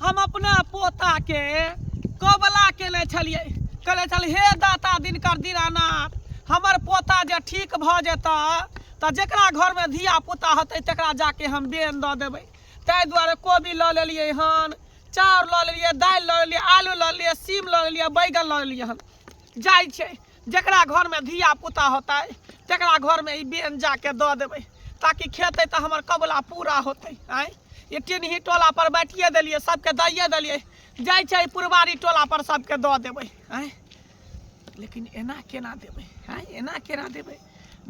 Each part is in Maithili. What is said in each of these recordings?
हम अपना पोताके कबला केने छलियै, कहले छल हे दाता दिनकर दीनानाथ, हमर पोता जे ठीक भऽ जेतऽ तऽ जकरा घरमे धिया पुता हेतै तकरा जाके हम बेन दऽ देबै। ताहि दुआरे कोबी लऽ लेलियै हन, चाउर लऽ लेलियै, दालि लऽ लेलियै, आलू लऽ लेलियै, सीम लऽ लेलियै, बैगन लऽ लेलियै हन। जाइ छै जकरा घरमे धिया पुता होतै तकरा घरमे ई बेन जाके दऽ देबै ताकि खेतै तऽ हमर कबुला पूरा होतै। आँय, ई टिनही टोला पर बाँटिए देलियै, सबके दैए देलियै, जाइ छै पुरबारी टोला पर सबके दऽ देबै। आँय, लेकिन एना केना देबै? आँय, एना केना देबै?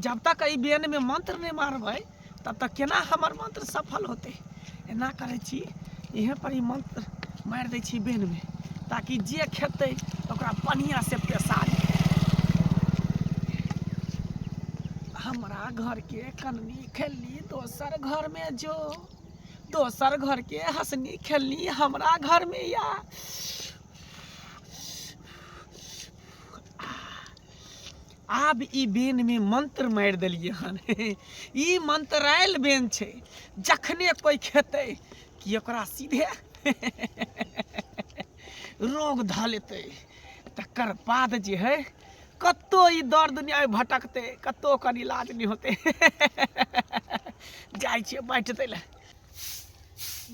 जब तक एहि बेनमे मंत्र नहि मारबै तब तक केना हमर मंत्र सफल होतै? एना करै छी, इहे पर ई मंत्र मारि दै छी बेनमे ताकि जे खेतै ओकरा बढ़िआँसँ पेशा। हमरा घरके कननी खेलनी दोसर घरमे जो, दोसर घरके हँसनी खेलनी हमरा घरमे या। आब ई बेनमे मंत्र मारि देलियै हन, ई मंत्रायल बेन छै, जखने कोइ खेतै कि ओकरा सीधे रोग धऽ लेतै। तकर बाद जे है कतौ ई दर दुनियामे भटकतै, कतौ ओकर इलाज नहि होतै। जाइ छियै बाँटि दै लए।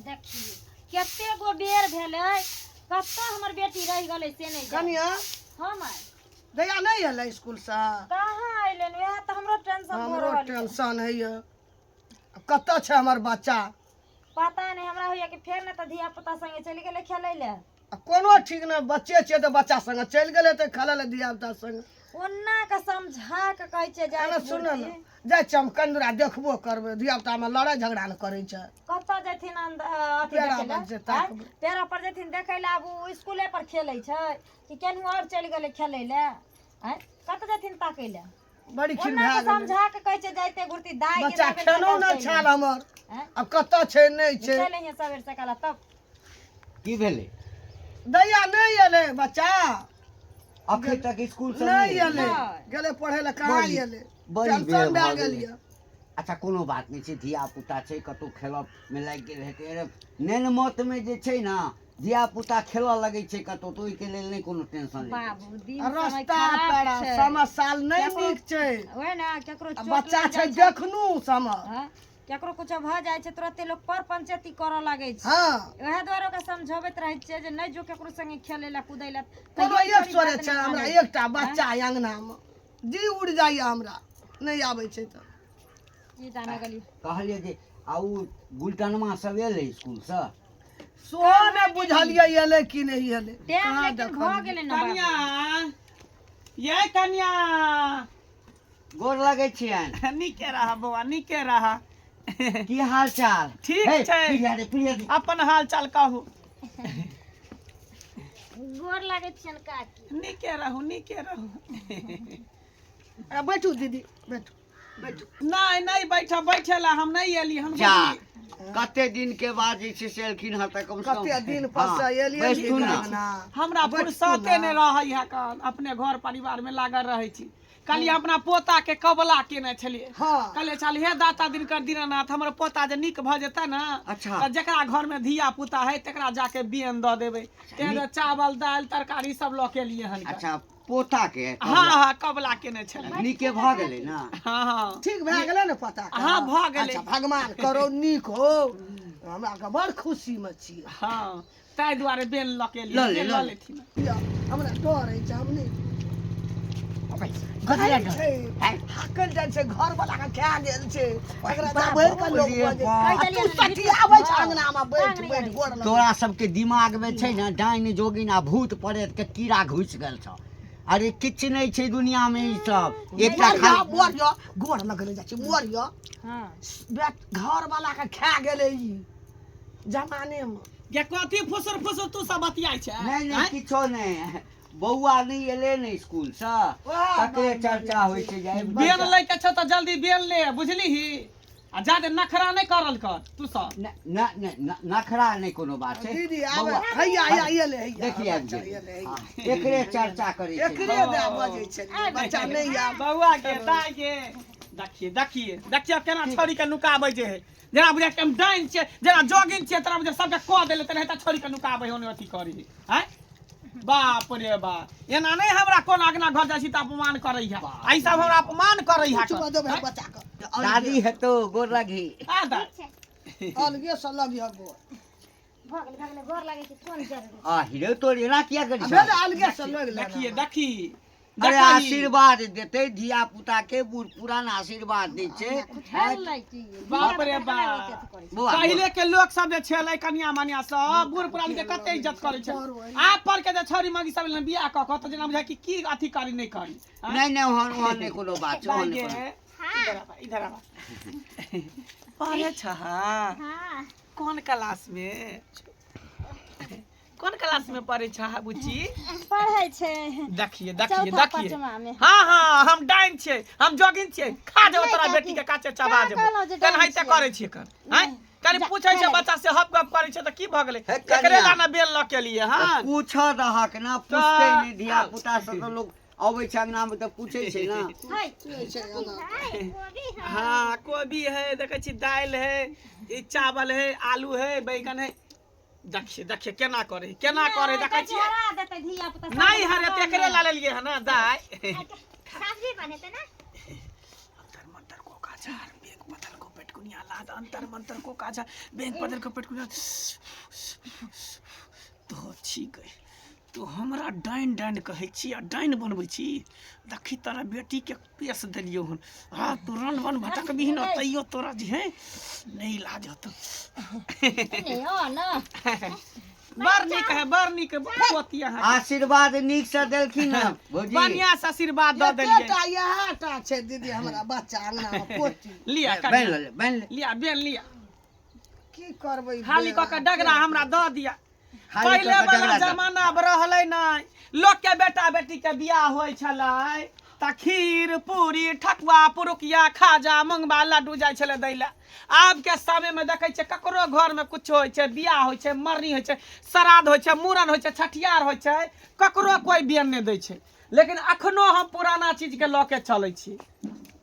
देखियौ कते गो बेर भेलै, कतऽ हमर बेटी रहि गेलै से नहि जानि। कनिया। हँ माय। दैया नहि एलै स्कूलसँ? कहाँ अयलै, वएह तऽ हमरो टेंशन भऽ हमरो रहल छै। टेंशन होइए, कतऽ छै हमर बच्चा? पता नहि, हमरा होइए कि फेर ने तऽ धिया पुता संगे चलि गेलै खेलै लए। आ कोनो ठीक नहि, बच्चे छियै तऽ बच्चा संगे चलि गेलै तऽ खेलै लए धिया पुता संगे। ओना कऽ समझा कऽ कहै छियै जाइ। एना सुन ने, जाइ छियै हम कंदुरा, देखबो करबै, धिया पुतामे लड़ाइ झगड़ा ने करै छै। कतऽ जेथिन अथी पेड़ा देखै पर लए जे आँय? ताकबै। पेड़ा पर जेथिन देखै लए? आब ओ स्कूले पर खेलै छै कि केनहु आओर चलि गेलै खेलै लए? आँय, कतऽ जेथिन ताकै लए? बड़ी खिन ओना भए कऽ गेलै। समझा कऽ कहै छियै जाइते घुरती दाइ के बच्चा सबेर खेनो सकाल नहि चलि छाल हमर। आँय? आब कतऽ छै नहि छै। चलि अइहे सबेर सकाल तब। की भेलै? दैया नहि एलै बच्चा? अखन तक स्कूल से नहि एलै। नहि। गेलै पढ़ै लए, कहाँ बड़ी- एलै? बड़ी बेर टेंशन भए भऽ गेल गेलै। यऽ। अच्छा, कोनो बात नहि छै, धिया पुता छै, कतहु खेलऽ मे लागि गेल हेतै। अरे नेन मत मे जे छै ने धिया पुता खेलऽ लगै छै कतहु, तऽ ओहिके लेल नहि कोनो टेंशन लै। बाबू, दिन समय रस्ता खराब पेड़ा छै। समय साल नहि केकरो- नीक छै। ओएह ने, केकरो आ चोट बच्चा लागि छै जाइ। देखनू समय। हँ, केकरो कुछो भऽ जाइ छै तुरते लोक पर पंचायती करऽ लागै छै। हँ, वएह दुआरे ओकरा समझबैत रहै छियै जे नहि जो केकरो संगे खेलै लए कूदै लए। कोनो तैयो एक छोरी सोरे बात छै नहि हमरा मानै। एकटा बच्चा अइ अंगनामे, जी उड़ि जाइए हमरा नहि आबै छै तऽ। की जाने गेलियै। कहलियै जे आ ओ गुलटनमा सब एलै स्कूलसँ? सेहो नहि बुझलियै एलै कि नहि एलै। टाइम कहाँ लेकिन भऽ देखलियै? गेलै ने बाबू। कनिया, ये कनिया। गोर लगै छियनि। नीके रह बौआ, नीके रह। की हाल चाल? ठीक हे, छै। प्रिया रे, प्रिया रे। अपन हाल चाल कहू। गोर लागै छियनि काकी। नीके रहू, नीके रहू। आ, बैठू दीदी, बैठू बैठू। नहि नहि, बैठ, बैठे ला हम नहि एली हम। जा, कते दिन के बाद जे छै से एलखिन हँ तऽ कम से कम कते दिन पर हँ, से एलियै बैसथुन ने। अंगना। हमरा बैठू फुर्सते ने। नहि रहै है कन, अपने घर परिवार में लागल रहै छी। कहलियै अपना पोता के कबला केने छलियै। हँ। कहलियै छल हे दाता दिनकर दीनानाथ, हमर पोता जे नीक भऽ जेतै ने अच्छा। तऽ जकरा घर में धिया पुता है तकरा जाके बियन दऽ देबै। तें दुआरे चावल दालि तरकारी सब लऽ के एलियै हन। अच्छा, पोता के? हँ हँ, कबला केने छलियै। नीके भऽ गेलै ने? हँ हँ। ठीक भए गेलै ने पता? हँ, भऽ गेलै। अच्छा, भगवान करो नीक हो, हमरा के बड़ खुशी में छियै। हँ, ताहि दुआरे बेन लऽ के एलियै। लऽ ले, बेन लऽ लऽ ले। लेथिन। यौ, हमरा डर अछि, हम नहि कथी लए डर? छै। हाकल जाइ छै, घर वाला के खा गेल छै, एकरा दबेर के लोक रे बजै। बाप। आ तू सठियाबै छै अंगना मे बैठ बैठ गोर लग। तोरा सबके दिमाग में छै ने डाइन जोगिन आ भूत प्रेत के कीड़ा घुसि गेल छौ। अरे किछु नहि छै दुनिया में ई सब, एकटा मर खाली मर यौ, गोर लगले जाइ छै, मर यौ। हँ। घर वाला के खा गेलै ई जमाने मे। गे, कथी फुसुर फुसुर तू सब बतियाइ छै? नहि नहि, किछो नहि, बौआ नहि एलै ने स्कूलसँ वाह, तकरे चर्चा होइ छै जे आबि बेन लै के छौ तऽ जल्दी बेन ले, बुझलीही? आ जादे नखरा नहि करल कर तू सब। न- न- न- न- नखरा नहि, कोनो बात छै। दीदी आबै बौआ, हैया हैया एलै हैया। देखिए आबि बच्चा गेलै। एलै हैया। हँ, एकरे चर्चा करै छै। एकरे दए बजै छलियै, बच्चा नहि आयल। बौआ के दाय के देखिए देखिए देखिए केना छोरी के नुकाबै जे है जेना बुझाय कि हम डाइन छियै जेना जोगिन छियै तेना बुझाय सबके कह देले तेनाहिते छोरी के नुकाबै होने अथी करी आँय बाप रे बाप एना नहि हमरा कोन अगना घर जाइ छी तऽ अपमान करै है आ ई सब हमरा अपमान करै है चुप देबै बच्चा के दादी हेतौ गोर लगी आ दा अलगे से लगिह गोर भऽ गेलै भऽ गेलै गोर लागै छै कोन जरूरी आ हिरो तोर एना किया करी आ भेल अलगे से लग ले देखिए देखी अरे देखही। आशीर्वाद देतै धिया पुता के बूढ़ पुरान आशीर्वाद दै छै खेलै की बाप रे बाप बौआ पहिले के लोक सब जे छलै कनिया मनिया सब बूढ़ पुरान के कते इज्जत करै छै आब पर के जे छौरी मगी सब बियाह कऽ कऽ तऽ जेना बुझाय कि की अथी करी नहि करी आँय? नहि नहि ओहन ओहन नहि कोनो बात छै ओहन नहि गे, कोनो इधर आबा इधर आबा पढ़े छह हाँ कोन क्लास में कोन क्लास में पढ़े छह बुच्ची पढ़ै छै देखिए देखिए चौथा देखिए पाँचमा में। हाँ हाँ हम डाइन छियै हम जोगिन छियै खा जेबो नहि तोरा काकी, बेटी के काचे चबा कहाँ जेबो कहलहुँ जे डाइन तेनाहिते छियै? करै छियै कर आँय कनि जा, पूछै छै खाय बच्चा से हप गप करै छै तऽ की भऽ गेलै हे एकरे कनिया। ला ना बेल लऽ के लिए हँ पूछऽ दहक ना पूछते तऽ- नहि धिया पुता सब तऽ लोग अबै छै अंगना मे तऽ पूछै छै ना हाय हाँ कोबी है देखै छी दालि है ई चावल है आलू है बैगन है देखिए देखिए केना करे केना करे देखै छियै हरा देतै धिया पुता सब नहीं हरे तऽ एकरे ला लेलियै हँ ना दाइ सब्जी बनेतै ने अंतर मंतर को काजार बेग बदल को पेटकुनिया लाद अंतर मंतर को काजार बेग बदल को पेटकुनिया तो छी गई तू हमरा डाइन डाइन कहै छी आ डाइन बनबै छी देखी तोरा बेटीके पेश देलियौ हन आ तू रन बन भटकबही ने तैयो तोरा जे है नहि इलाज होतौ नहि हो न बड़ नीक है बड़ नीक है पोती अहाँ आशीर्वाद नीक से देलखिन हँ भौजी बढ़िया से आशीर्वाद दऽ देलियै एकेटा इएह टा छै दीदी हमरा बच्चा अंगना मे पोती लिअ बनि ले बनि ले लिअ बेल लिअ की करबै खाली कऽ के डगरा हमरा दऽ दिअ खाली पहिले कऽ के वाला डगरा दऽ। जमाना आब रहलै नहि लोक के बेटा बेटी के बियाह होइ छलै तऽ खीर पूरी ठकुआ पुरुकिया खाजा मुंगबा लड्डू जाइ छलै दै लए आबके समयमे देखै छियै ककरो घरमे किछो होइ छै बियाह होइ छै मरनी होइ छै श्राद्ध होइ छै मूड़न होइ छै छठियार होइ छै ककरो कोइ बेन नहि दै छै लेकिन अखनो हम पुराना चीजके लऽ के चलै छी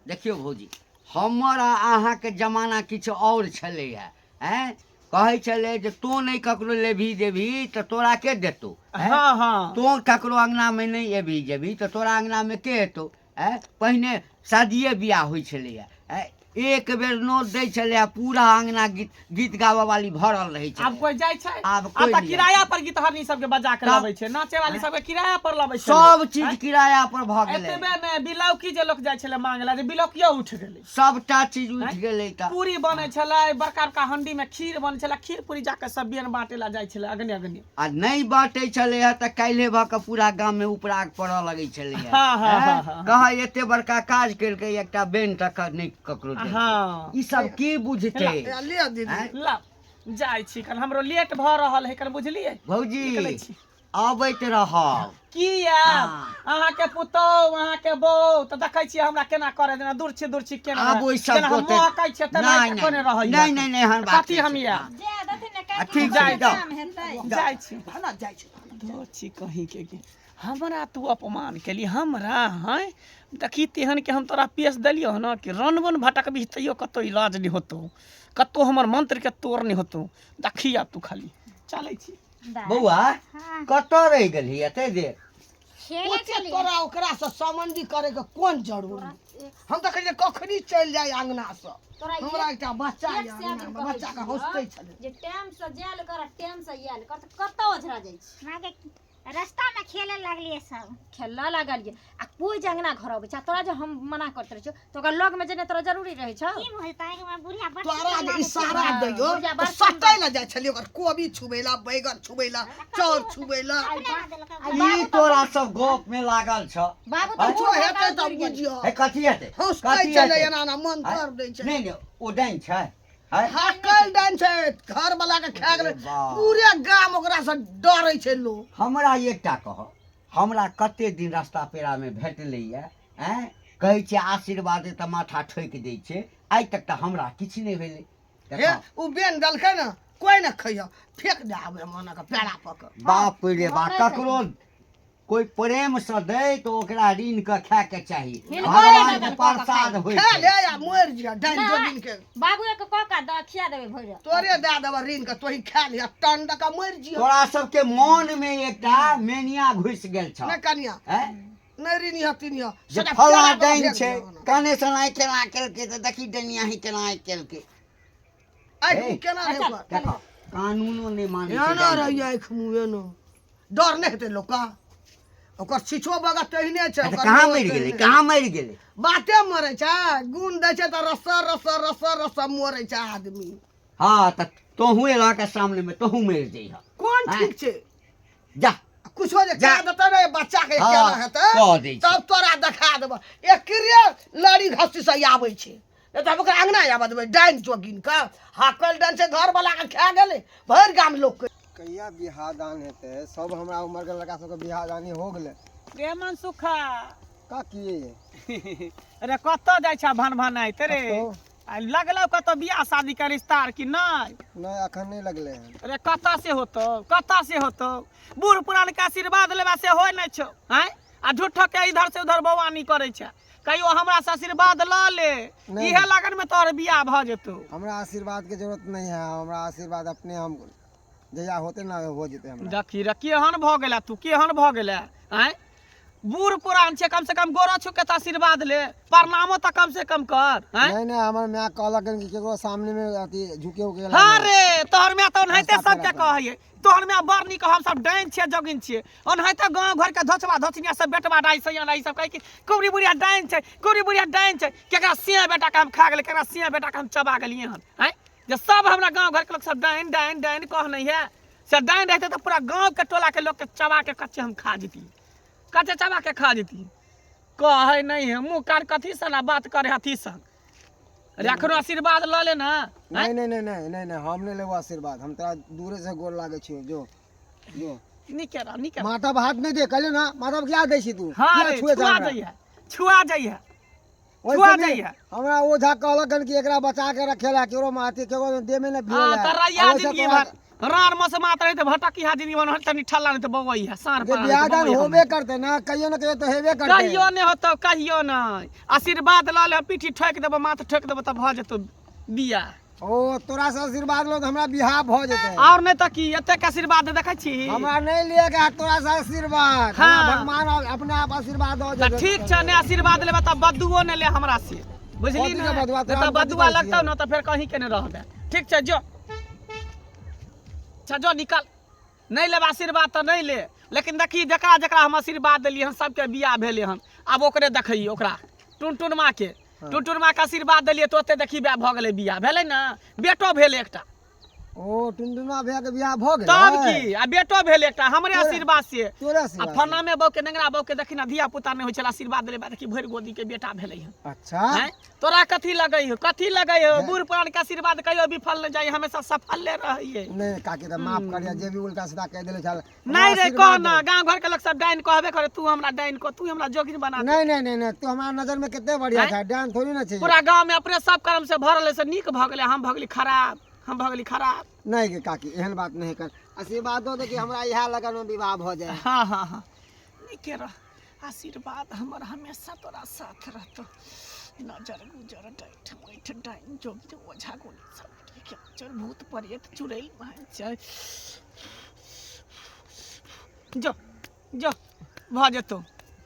देखियौ भौजी हमर आ अहाँके जमाना किछु आओर छलैए आँय कहै छलै जे तोँ नहि ककरो लेबही देबही तऽ तोरा के देतौ आँय? हँ हँ तोँ ककरो अङ्गनामे नहि एबही जेबही तऽ तोरा अङ्गनामे के एतौ आँय पहिने शादिये बियाह होइ छलैए आँय एक बेर नोत दै छलैए पूरा अङ्गना गीत गीत गाबऽ वाली भरल रहै आब छलै कोई जाइ छै आब आब कोइ तऽ नहि जाइ किराया पर गीतहरनी सबके बजा के तब- लबै छै नाचे वाली सबके किराया पर लबै छै सब चीज किराया पर भऽ गेलै एतबे नहि बिलौकी जे लोक जाइ छलै मांगे ला जे बिलौकियो उठि गेलै सबटा चीज उठि गेलै तऽ पूरी बनै छलै बड़का बड़का हंडी में खीर बनै छलै खीर पूरी जाके सब बेन बांटे ला जाइ छलै अगने अगने आ नहि बाँटै छलै हँ तऽ काल्हि भऽ कऽ पूरा गाममे उपराग पड़ऽ लगै छलै हँ हँ, हँ, हँ, हँ। कहै एते बड़का काज केलकै एकटा बेन तक नहि ककरो देलकै। हँ ई सब की बुझतै लिअ दीदी आँय? ला जाइ छी कन हमरो लेट भऽ रहल है कन बुझलियै भौजी निकलै छी। अबैत रहब किया हाँ। अहाँके पुतोहु अहाँके बहू तऽ देखै छियै हमरा केना करे जेना दूर छी दूर छी केना आब ओहि सब जेना हम गोटे- महकै छियै तेना नहि, नहि, कोने रहैया नहि, नहि, नहि, एहन बात कथी नहि हम छै। या जे देथिन ने आ काकी ठीक छै, के जाउ। काम हेतै जाइ छी भाना जाइ छै दो छी कहीं के के हमरा तू अपमान केली हमरा हैं देखी तेहन के हम तोरा पेश देलियौ हन कि रनबन भटकबही तैयो कतौ इलाज नहि होतौ कतौ हमर मंत्र के तोड़ नहि होतौ देखी आब तू खाली चलै छी बौआ हाँ कतऽ रहि गेलही एते देर खेले ओते छलियै तोरा ओकरा से संबंधी करे के कोन जरूरी हम तऽ कहलियै कखनी चलि जाय अंगना से तोरा हमरा एकटा बच्चा एक यऽ से आदमी अंगना मे कहै बच्चा के छियौ हँसते छलै जे टाइम से जायल कर आ टाइम से आयल कर तऽ कतऽ ओझरा जाइ छी माँ के रास्ता में खेले लगलियै सब खेलऽ लागलियै आ कोइ जे अंगना घर अबै छै आ तोरा जे हम मना करैत रहै छियौ तऽ ओकरा लगमे जेनाइ तोरा जरूरी रहै छौ की भऽ जेतै बुढ़िया बड़ तोरा सुन्दर जे लागै छै। इशारा दैयो बुढ़िया बड़ तऽ सटै लए जाइ छलियै ओकर कोबी छुबै लए बैगन छुबै लए चाउर छुबै लए अपने ना देलकै की तोरा सब गप में लागल छ बाबू तऽ किछो बूढ़ हेतै भऽ तऽ गेल। बुझियौ हे कथी हेतै हँसते कथी छलै हेतै? एना एना मन तर दै छै नहि नहि ओ डाइन छै है हाकल डाइन छै घर वाला के खा गेलै अरे बाप। पूरे गाम ओकरा से डरै छै लोग हमरा एकटा कह हमरा कते दिन रास्ता पेड़ामे भेटलैए आँय कहै छै आशीर्वाद तऽ माथा ठोकि दै छै आइ तक तऽ हमरा किछु नहि भेलै हे देखऽ ओ बेन देलकै ने कोइ ने खैह फेक दे आबै हम ओना के पेड़ा पकड़ बाप रे बाप ककरो कोई प्रेम से दै तऽ ओकरा ऋण के खाय के चाही। हिनको भगवान लगन के कऽ कऽ प्रसाद होइ खा छै। ले आ मरि जिया डाइन नहि। जोगिन के। बाबुए के कऽ कऽ दऽ खिया देबै भरि। तोरे दए देबऽ ऋण के, तोही खा लिह टन दऽ कऽ मरि जिया। तोरा सबके मन में एकटा मेनिया घुसि गेल छौ। नहि कनिया। हैं? नहि ऋण यऽ तीन यऽ जे सदा फला पेड़ा डाइन भेल छै यऽ ओना। कने सनाइ केना केलकै तऽ देखी डनिया ही केना केलकै। आँखि हे। मुँह केना रहै ओकर? देखो कानूनो नहि मानै छै एना डाइन। रहैया आँखि मुँह एना, डर नहि हेतै लोकके? ओकर छिछो बगत तेहने छै। तऽ ओकर कहाँ मुँह मरि गेलै? तेहने। कहाँ मरि गेलै? बाते मरै छै, गुण दै छै तऽ रस रस रस रस मरै छै आदमी। हँ तऽ तोहूँ एलह के सामने में तोहूँ मरि जइह। कोन आँय? ठीक छै। जा। कुछो जे जा। कए देतै ने बच्चा के। हँ, केना हेतै? कऽ दै छै। तब तोरा देखा देबऽ। एकरे लड़ी घसी से आबै छै, नहि तऽ हम ओकरा अङ्गना आबऽ देबै? डाइन जोगिन के हाकल डाइन छै, घरवला के खा गेलै भरि गाम लोकके। कहिया बियाह दान हेतै? सब हमरा उमर के लड़का सबके बियाह दानी हो गेलै। रे मनसुखा। काकी। अरे कतऽ जाइ छ भन भनाइत रे? कतौ। आ लगलौ कतौ बियाह शादी के रिश्ता आर कि नहि? नहि, अखन नहि लगलै हन। अरे कतऽ से होतौ, कतऽ से होतौ? बूढ़ पुरान के आशीर्वाद लेबा से होइ नहि छौ। आँय, आ झूठो के इधर से उधर बौआनी करै छै। कहियो हमरा से आशीर्वाद लऽ ले। नहि। इहे लगन में तोहर बियाह भऽ जेतौ। हमरा आशीर्वाद के जरूरत नहीं है। हमरा आशीर्वाद अपने हम जहिया होते ना हो जेते हमरा। देखी रे, केहन भऽ गेला तू, केहन भऽ गेला? आँय, बूढ़ पुरान छै, कम से कम गोरो छू के तऽ आशीर्वाद ले, प्रणामो तऽ कम से कम कर। आँय? नहीं नहीं, हमर माय कहलक हन कि केकरो सामने में अथी झुके उके हाँ रे, तोहर माय तऽ ओनाहिते रास्ता सबके पेड़ा पर। कहैये तोहर माय बड़ नीक, हम सब डाइन छियै, जोगिन छियै। ओनाहिते गाँव घर के धोचबा धोचनिया सब, बेटबा डाइ सैया डाइ सब कहै कि कुबरी बुढ़िया डाइन छै, कुबरी बुढ़िया डाइन छै। केकरा सिया बेटा के हम खा गेलै, केकरा सिया बेटा के हम चबा गेलियै हन? आँय, जे सब हमरा गाँव घर के लोक सब डाइन डाइन डाइन कहने है, से डाइन रहते तऽ पूरा गाँव के टोला के लोक के चबा के कच्चे हम खा जैतियै, कच्चे चबा के खा जैतियै। कहै नहि है, मुँह कान कथी सन आ बात करे अथी सन। अरे एखनो आशीर्वाद लऽ ले ना। नहीं नहीं नहीं नहीं नहीं नहीं, हम नहीं लेबो आशीर्वाद। हम तोरा दूरे से गोर लागे छियो, जो जो। नीके रह, नीके रह। माथा पर हाथ नहीं दे, कहलियो ना। माथा पर क्या दै छी तू? हाँ किया रे छुए छुआ छै हमरा? जइहे, छुआ जइहे। ओहिसे छुआ भी जइहे। हमरा ओझा कहलक हन कि एकरा बचा के रखेला, केकरो माथे केकरो देह में न हाँ भिड़ेला। तऽ रैया आ वैसे जिंदगी तोरा भर रान मसमात रहे तऽ भटकिहा जिंदगी भर, तनी ठल्ला नहीं तऽ बौआई है साँढ़ जे पार बियाह दान होबे करते ना, कहियो ना कहियो तो हेबे करते। कहियो नहि होतौ, कहियो नहि। आशीर्वाद लऽ ले, पीठी ठोकि देबो, माथ ठोकि देबो तऽ भऽ जेतौ बियाह। ओ तोरा से आशीर्वाद लो तऽ हमरा बियाह भऽ जेतै। आओर नहि तऽ की, एतेक आशीर्वाद देखै छी। हमरा नहीं लिए के तोरा से आशीर्वाद। हाँ। हमरा भगवान अपने आप आशीर्वाद दऽ तऽ जेतै। ठीक छै, नहि आशीर्वाद लेबै तऽ बदुओ नहि ले हमरा से, बुझली कथी ने? के बदुआ? नहि तोरा तऽ हम कथी बदुआ कहै लगतौ छियै? ने तऽ फेर कहीं के नहि रहबै। ठीक छै, जो। अच्छा जो, निकल। नहि लेब आशीर्वाद तऽ नहि ले, लेकिन देखी जकरा जकरा हम आशीर्वाद देलियै हन सबके बियाह भेलै हन। आब ओकरे देखैयै, ओकरा टुनटुन माँके, टुनटुन माँके आशीर्वाद देलियै तऽ ओते देखी भऽ गेलै बियाह, भेलै ने, बेटो भेल एकटा। ओ टुनटुना भैया के बियाह भऽ गेलै? तब की, आ बेटो भेल एकटा हमरे आशीर्वाद से। तोरे आ आशीर्वाद से? फलामे बहू के, नेंगरा बहू के देखी ना, धिया पुता नहि होइ छलै, आशीर्वाद देले बाद देखी भरि गोदी के बेटा भेलै हन। अच्छा। आँय, तोरा कथी लगै हो, कथी लगै हो? बूढ़ पुरान के आशीर्वाद कहियो विफल नहि जाइ, हमेशा सफले रहैये। नहीं काकी, तऽ माफ करिया जे भी उल्टा सीधा कहि देले छल। हमरा नहीं रे, आशीर्वाद कह ना। दे। गांव घर के लोग सब डाइन कहबे करे, तू हमरा डाइन को, तू हमरा जोगिन बना दे। नहीं नहीं नहीं नहीं, तू हमारा नजर में कते बढ़िया आँय? छै, डाइन थोड़ी ना छै। पूरा गांव में अपने सब कर्म से भरल है, से नीक भऽ गेलै, हम भऽ गेली खराब, हम भऽ गेली खराब। नहीं गे काकी, एहन बात नहीं कर। आशीर्वाद दो दे कि हमरा इएह लगन में विवाह भऽ जाए। हाँ हाँ हाँ, नीके रह, आशीर्वाद हमर हमेशा तोरा साथ रहतो। नजर गुजर डैठ मैठ डाइन जोगिन ओझा गोली सब ठीक है, भूत प्रेत चुड़ैल मान छै। जो जो, भऽ जेतौ,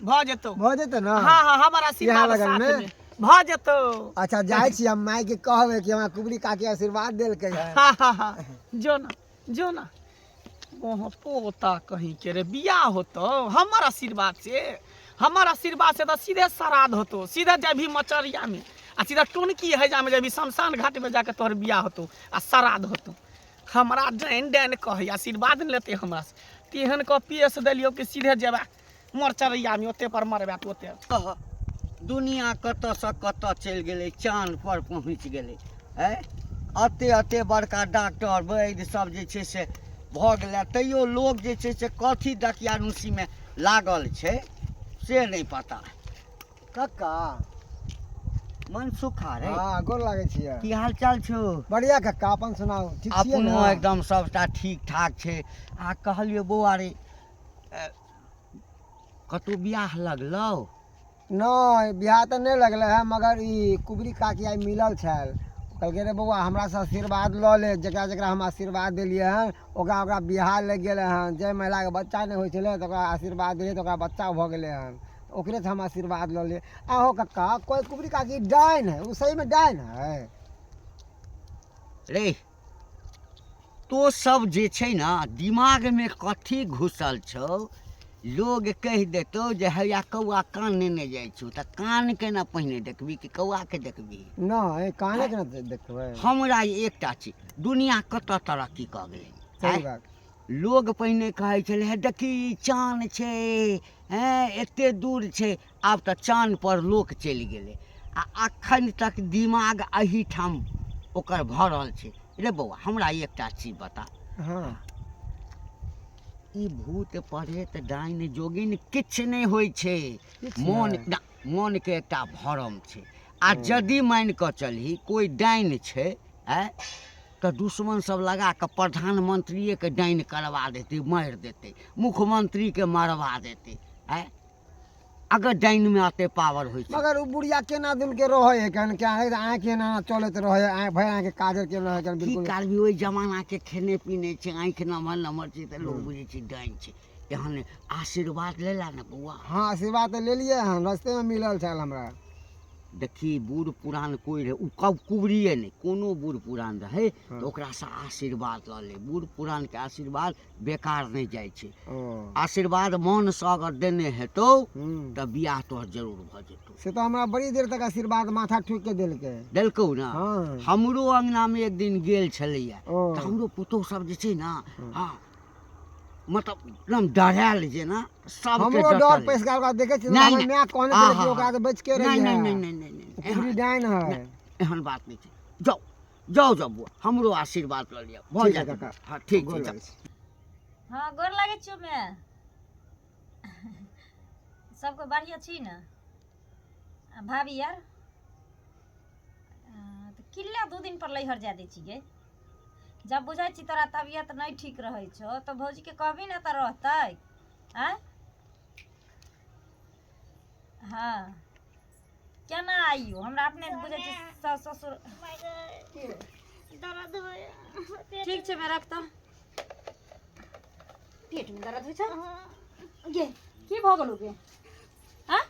भऽ जेतौ। भऽ जेतै ना? हाँ हाँ, हमर आशीर्वाद इएह लगन साथ में? में भऽ जेतौ। अच्छा, जाइ छी हम, माय के कहबै कि हमरा कुबरी काकी आशीर्वाद देलकै है। हाँ हाँ हाँ, जो ना, जो ना। ओहो पोता कहीं के रे, बियाह होतो हमर आशीर्वाद से? हमर आशीर्वाद से तऽ सीधे श्राद्ध होतो, सीधे जेबही मचरिया में आ सीधा टुनकी हैजा में जेबही, शमशान घाट में जाके तोहर बियाह होतो आ श्राद्ध होतो। हमरा डाइन डाइन कहै, आशीर्वाद नहि लेतै हमरा से? तेहन कऽ पेश देलियौ कि सीधे जेबा मरचरैया में, ओते पर मरबा तू ओते। कह, दुनिया कतऽसँ कतऽ चलि गेलै, चाँद पर पहुँच गेलै। आँय, एते एते बड़का डॉक्टर वैद्य सब जे छै से भऽ गेलै, तैयो लोक जे छै से कथी दकियानुसीमे लागल छै से नहि पता। कक्का। मनसुखा रे। हाँ, गोर लागै छियै। की हाल चाल छौ? बढ़िया कक्का, अपन सुनाउ, ठीक छियै अपनो ने? एकदम सबटा ठीक ठाक छै। आ कहलियौ बौआ रे, कतहु बियाह लगलौ? नहि, बियाह तऽ नहि लगलै हँ, मगर ई कुबरी काकी आइ मिलल छल। कहलकै रे बौआ, हमरासँ आशीर्वाद लऽ ले। जकरा जकरा हम आशीर्वाद देलियै हन, ओकरा ओकरा बियाह लागि गेलै हन। जाहि महिलाके बच्चा नहि होइ छलै, तऽ ओकरा आशीर्वाद देलियै तऽ ओकरा बच्चा भऽ गेलै हन। ओकरेसँ हम आशीर्वाद लऽ लेलियै। आहो कक्का, कोइ कुबरी काकी डाइन है? ओ सहीमे डाइन है? रे, तो सब जे छै ने, दिमागमे कथी घुसल छौ? लोग कहि देतौ जे हैया कौआ कान नेने जाइ छौ, तऽ कानके ने पहिने देखबी कि कौआके देखबी? नहि, कानेके ने देखबै। हमरा एकटा चीज, दुनिया कतऽ तरक्की कऽ गेलै। सही बात। लोग पहिने कहै छलै, हे देखी चान छै, हेँ एते दूर छै। आब तऽ चानपर लोक चलि गेलै आ अखन तक दिमाग एहिठाम ओकर भरल छै। रे बौआ, हमरा एकटा चीज बता। हँ। ई भूत प्रेत डाइन जोगिन किछु नहि होइ छै। किछु मोन नहि। ना, मोनके एकटा भरम छै। आ यदि मानि कऽ चलही कोइ डाइन छै, आँय, तऽ दुश्मन सब लगा कऽ प्रधानमंत्रिएके डाइन करवा देतै, मारि देतै, मुख्यमंत्रीके मरवा देतै। आँय, अगर डाइनमे एते पावर होइ छै। मगर ओ बुढ़िया केना दिन के रहै है केहन क्या है, आँखि एना चलैत रहै है, आँखि भरि आँखि काजर केने रहै केहन। की बिल्कुल करबी, ओहि जमानाके खेने पीने छै, आँखि नमहर नमहर छै, तऽ लोक बुझै छै डाइन छै। एहन आशीर्वाद लेला ने बौआ? हँ, आशीर्वाद तऽ लेलियै हन, रस्तेमे मिलल छल हमरा। देखी, बूढ़ पुरान कोइ रहै, ओ कब कुबरिए नहि, कोनो बूढ़ पुरान रहै तऽ ओकरासँ आशीर्वाद लऽ ले। बूढ़ पुरानके आशीर्वाद बेकार नहि जाइ छै। आशीर्वाद मोनसँ अगर देने हेतौ तऽ बियाह तोहर जरूर भऽ जेतौ। से तऽ हमरा बड़ी देर तक आशीर्वाद माथा ठोकि के देलकै। देलकौ ने? हँ। हमरो अङ्गनामे एक दिन गेल छलैया, तऽ हमरो पुतोहु सब जे छै ने, हँ, मतलब एकदम डरायल जेना सबके। हमरो डर डटल। पैस गेल, ओकरा देखै छी। नहि, हमर नहि। माय कहने छलै कि आहा। ओकरा से बचि के नहि रहिहे। नहि नहि नहि नहि नहि ओ कुबरी डाइन है। एहन बात नहि छै। जाउ जाउ जाउ बौआ, हमरो आशीर्वाद लऽ लिअ, भऽ ठीक है जायत। काका। हँ, ठीक छै। गोर जाउ। लागै छी। हँ, गोर लागै छियौ माय। सबके बढ़िआँ छी ने? आ भाभी यार तऽ किल्ला 2 दिन पर लैहर जाय दै छियै। जब बुझै छी तोरा तबियत नहि ठीक रहै छौ तऽ भौजीके कहबही ने तऽ रहतै। आँय, हँ, केना आइयो हमरा अपने बुझै छी सास ससुर। दर्द होइए। ठीक छै, मैं रखता। पेटमे दर्द होइ छै गे? की भऽ गेलौ गे? आँ?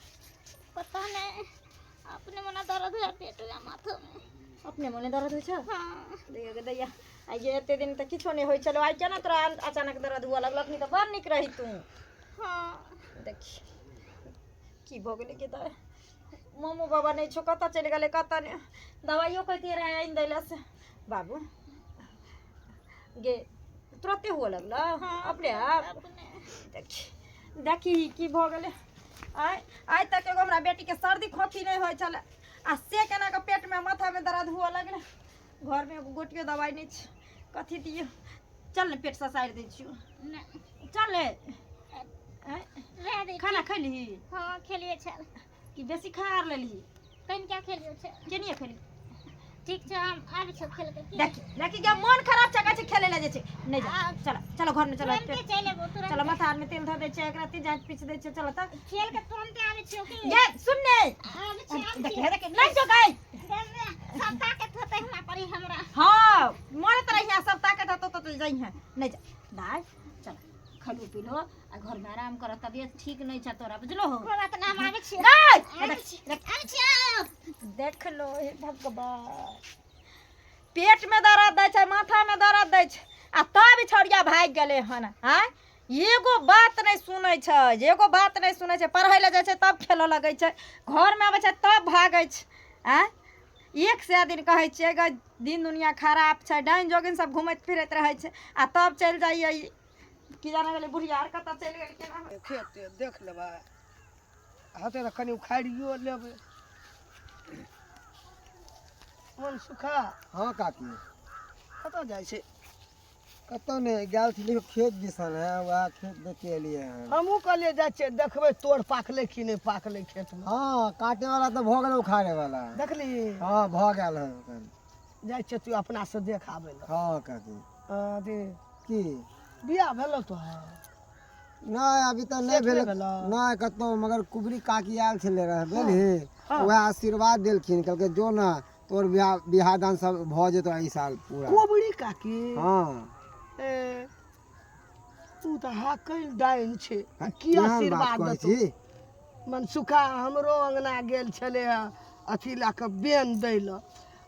पता नहीं, अपने मने दर्द है पेट में, माथो में। अपने मने दर्द होइ छै? हाँ। दैया गे दैया, आइ गे एते दिन तऽ किछो नहि होइ छलौ, आइ केना तोरा अचानक दर्द हुअ लगलौ? अखनी तऽ बड़ नीक रही तू। हाँ। देखी, की भऽ गेलै गे दाइ? मामू बाबा नहि छौ, कतऽ चलि गेलै कतऽ नहि। दवाइयो कहितियै रहै आनि दै लए से। बाबू गे, तुरते हुअ लगलौ? हाँ। अपने आप? अपने। देखी देखी, की भऽ गेलै? आइ आइ तक एगो हमरा बेटीके सर्दी खोखी नहि होइ छलै, आ से केना कऽ पेटमे माथामे दर्द हुअ लगलै? घरमे एगो गोटियो दवाइ नहि छै, कथी दियौ? चल ने, पेट ससारि दै छियौ। नहीं। चल ने। आँय? रह दे। खाना खैलही? हाँ, खेलिए छल। कि बेसी खा आर लेलही? कनि क्या खेलियो छल। केनिये खैली? ठीक छै, हम आबै छौ खेल के की। देखी देखी गे, मन खराब छै, कहै छै खेले लए जाइ छै। नहि जा, चल चलो, घरमे चलो। तुरंते चलि एबो, तुरंत। चलो, माथा आरमे तेल धऽ दै छै, एकरा तेल जाँच पीछ दै छै। चलो तऽ। खेल के तुरंते आबै छियौ की। गे सुन ने। आबै छियौ, आबै देखी छियौ। हे देखी, नहि जो गाय। सब ताकत होतै हमरा पर ही हमरा। हाँ, मरत रहिया, सब ताकत हतो तो जइहे। नहि जा दाय, चल खलू पीलो आ घरमे आराम कर, तबियत ठीक नहि छै तोरा, बुझलो हो? कोइ बात नहि, हम आबै छियौ। गाय। आबै छियौ, आबै छियौ। देख लो हे भगवान, पेट में दर्द दै छै, माथा में दर्द दै छै, आ तब ई छौड़िया भागि गेलै हन। आँय, एगो बात नहि सुनै छै, एगो बात नहि सुनै छै। पढ़ै लए जाइ छै तब खेलऽ लगै छै, घरमे आबै छै तब भागै छै। आँय, एक सए दिन कहै छियै गे, दिन दुनिया खराब छै, डाइन जोगिन सब घुमैत फिरैत रहै छै, आ तब चलि जाइए ई। की जाने गेलै बुढ़िया आर कतऽ चलि गेल, केना। खेत तेत देख लेबै, हेतै तऽ कनि उखाड़ियो लेबै। मन सुखा। हँ काकी। कतऽ जाइ छै? कतहु नहि गेल छलियै, खेत दिसन है, वएह खेत देख के एलियै हन। हमहूँ कहलियै जाइ छियै, देखबै तोड़ पाकलै कि नहि पाकलै खेतमे। हँ, काटे वाला तऽ भऽ गेल, उखाड़े वाला। देखली? हँ, भऽ गेल हन एखन। जाइ छियै, तू अपनासँ देख आबै लए। हँ काकी। अथी। की? बियाह भेलौ तोहर? नहि, अभी तऽ नहि सेट भेल। नहि भेलौ? नहि कतहु, मगर कुबरी काकी आयल छलै रहै, बुझलही? वएह आशीर्वाद देलखिन, कहलकै जो ने, तोर बियाह बियाह दान सब भऽ जेतौ एहि साल पूरा। कोबरी काकी? हँ। ए, तू तऽ हाकल डाइन छै, की केहन बात आशीर्वाद कहै देतौ? छी? मनसुखा, हमरो अङ्गना गेल छलै हँ अथी लए कऽ, बेन दै लए।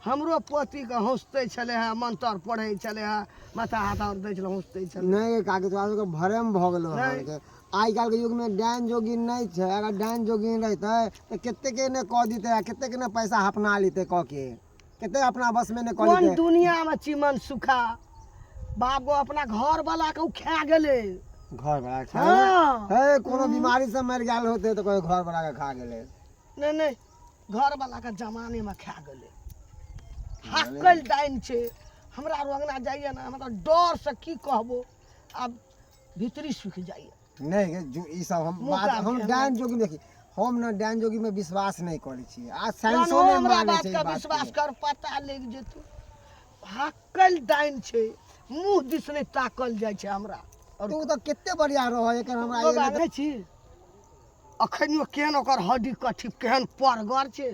हमरो पोतीके हौँसतै छलै हँ, मंतर पढ़ै छलै हँ, माथा हाथ आओर दै छलै, हौँसतै छलै। नहि काकी, तोरा सबके भरम भऽ गेलौ हन। नहि। के आइ काल्हिके युगमे डाइन जोगिन नहि छै। अगर डाइन जोगिन रहितै तऽ कतेके ने कऽ दितै आ कतेक ने पैसा अपना लेतै कऽ के, कते अपना बसमे ने कऽ कोन लेतै। दुनियामे छी मनसुखा बाप गो, अपना घर वाला के ओ खा गेलै। घर बला खा हँ। हे, कोनो बीमारी से मरि गेल होतै तऽ कोइ घर बला के खा गेलै। नहि नहि, घर वाला के जमाने में खा गेलै। हाकल डाइन छै। हमरा आर अंगना जाइए ने, हमरा डर से की कहबो, आब भीतरी सुखि जाइए। नहि गे, ई सब हम मुँह बात कान हम के डाइन जोगिन, देखी, हम ने डाइन जोगिन में विश्वास नहि करै छी आ तहन साइंसो नहि हमरा मानै बात छै के ई बात विश्वास के। कर, पता लागि जेतौ। हाकल डाइन छै, मुँह दिस नहि ताकल जाइ छै हमरा। और तू तऽ कते बढ़िया रहै एकर हमरा लोग एलै आनै छी अखनियो, केहन ओकर हड्डी कट्ठी केहन परगर छै।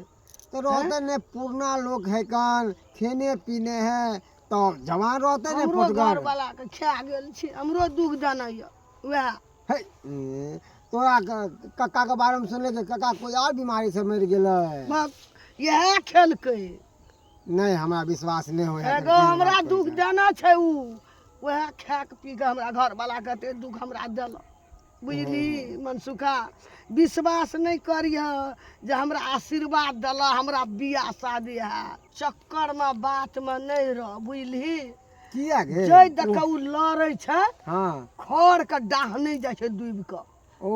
तऽ रहतै ने, पुरना लोक है कन, खेने पीने है तऽ जवान रहतै ने। हमरो घर पोटगर वाला के खा गेल छै, हमरो दुख देना यऽ वएह। है, तोरा कक्का के बारे में सुनले कि कक्का कोई और बीमारी से मरि गेलै? बस इएह खेलकै। नहि, हमरा विश्वास नहि होय। एगो हमरा दुख देना छै उ, वएह खा के पी के हमरा घर वाला के एते दुख हमरा देलक, बुझली मनसुखा? विश्वास नहि करिह जे हमरा आशीर्वाद देलक, हमरा बियाह शादी हैत। चक्करमे बातमे नहि रह, बुझलही? किया गे? जै दऽ कऽ उ लड़ै छै, हँ, खर के डाह नहि जाइ छै डूबि कऽ। ओ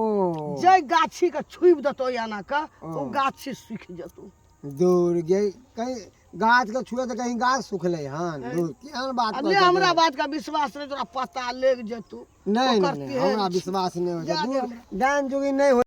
जै गाछी के छुबि देतौ एना कऽ, ओ ओ। गाछी सुखि जेतौ। दूर गे, कहीं गाछ के छुए तऽ कहीं गाछ सुखलै हन? दूर, केहन बात आब कहै ले, छै हमरा गे? बात के विश्वास नहि, तोरा पता लागि जेतौ नहि ओकर नहि नहि, तेहन हमरा छै। विश्वास नहि होइ छै। जा दे दूर, हमरा। डाइन जोगिन नहि होइ।